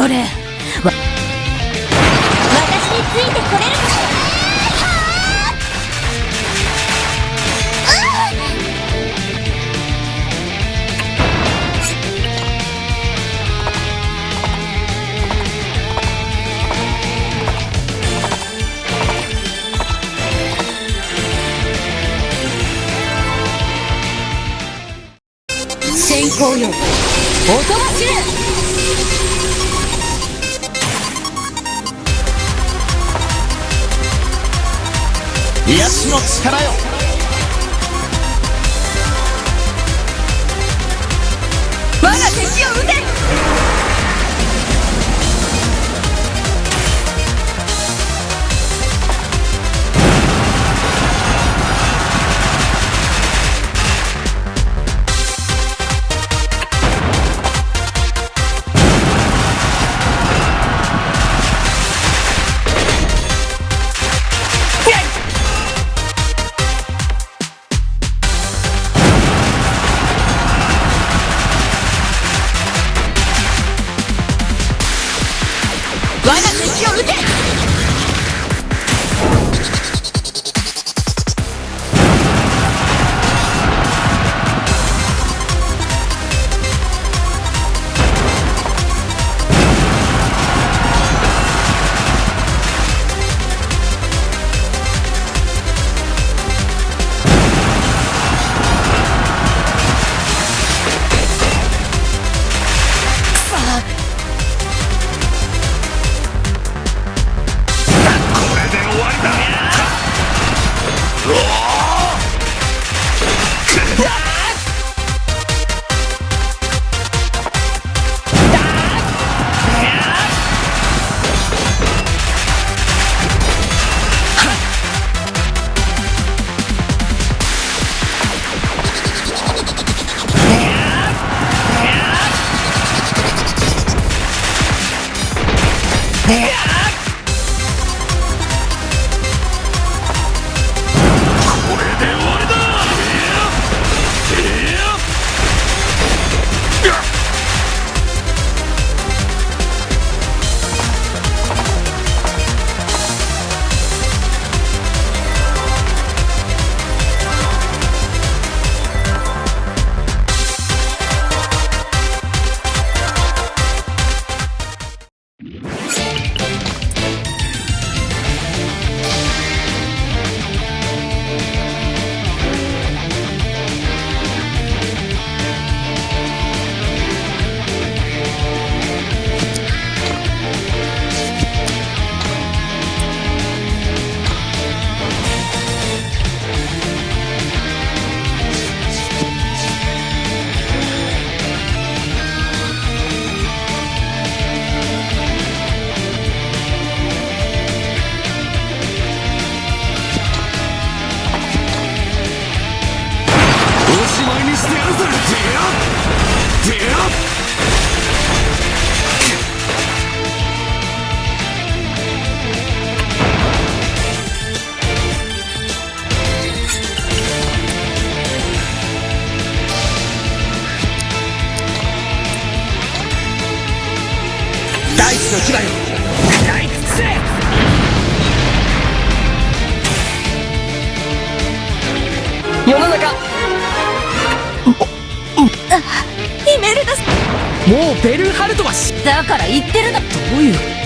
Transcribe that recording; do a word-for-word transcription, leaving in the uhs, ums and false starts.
これ。わ、私についてこれるか？先行よ。おとなしめ。癒しの力よ。我が敵を討て。我が敵を討て。おしまいにしてやるぜ。てや、てや。大地の牙よ、食らい尽くせ。世の中。あ、イメルダ。もうベルンハルトはし、だから言ってるだ。どういう。